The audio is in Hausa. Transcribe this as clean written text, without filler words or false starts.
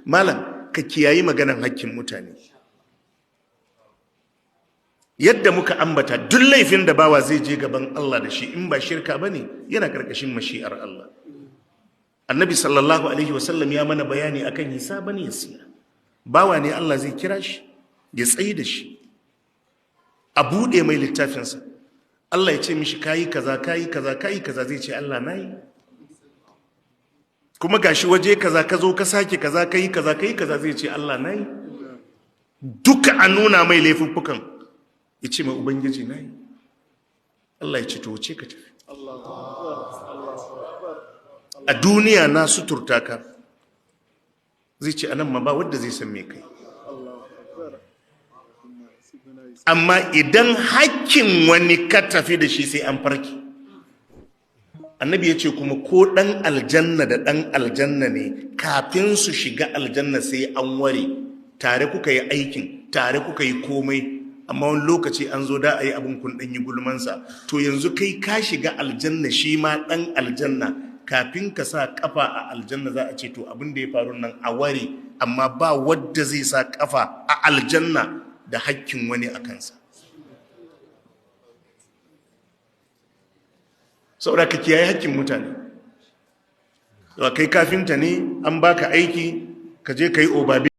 Malam, ka kiyayi maganan hakkin mutane. Yadda muka ambata, duk laifin da bawa zai je gaban Allah da shi, in ba shirka bane, yana karkashin mashi'ar Allah. Annabi sallallahu alaihi wasallam ya mana bayani akan hisaban yasira. Bawa ne Allah zai kira shi, ya tsayi da shi, a buɗe mai littafinsa. Allah ya ce mishi, "Kayi kaza, kayi kaza, kayi kaza." Zai ce, "Allah, nayi. Kuma gashi waje kaza ka zo ka sake kaza, kayi kaza, kayi kaza." Zai ce, "Allah, nayi." Duka a nuna mai laifuffukan. Ya ce mai Ubangiji, "Nayi." Allah ya ce, "To, wuce ka tafi. A duniya na suturta ka." Zai ce, "Anan ma ba wadda zai san me kai." Amma idan hakkin wani ka tafi da shi, sai an farki. Annabi ya ce kuma ko ɗan aljanna da ɗan aljanna ne, kafin su shiga aljanna sai an ware. Tare kuka yi aikin, tare kuka yi komai, amma wani lokaci an zo da a yi abin, kun ɗan yi gulmansa. To, yanzu kai ka shiga aljanna, shi ma ɗan aljanna. Kafin ka sa kafa a aljanna, za a ce, "To, abin da ya faru nan a ware." Amma ba wadda zai sa kafa a aljanna da hakkin wani a kansa. Saboda ka kiyaye hakkin mutane. Kai kafinta ne, an baka aiki, ka je ka yi obabi.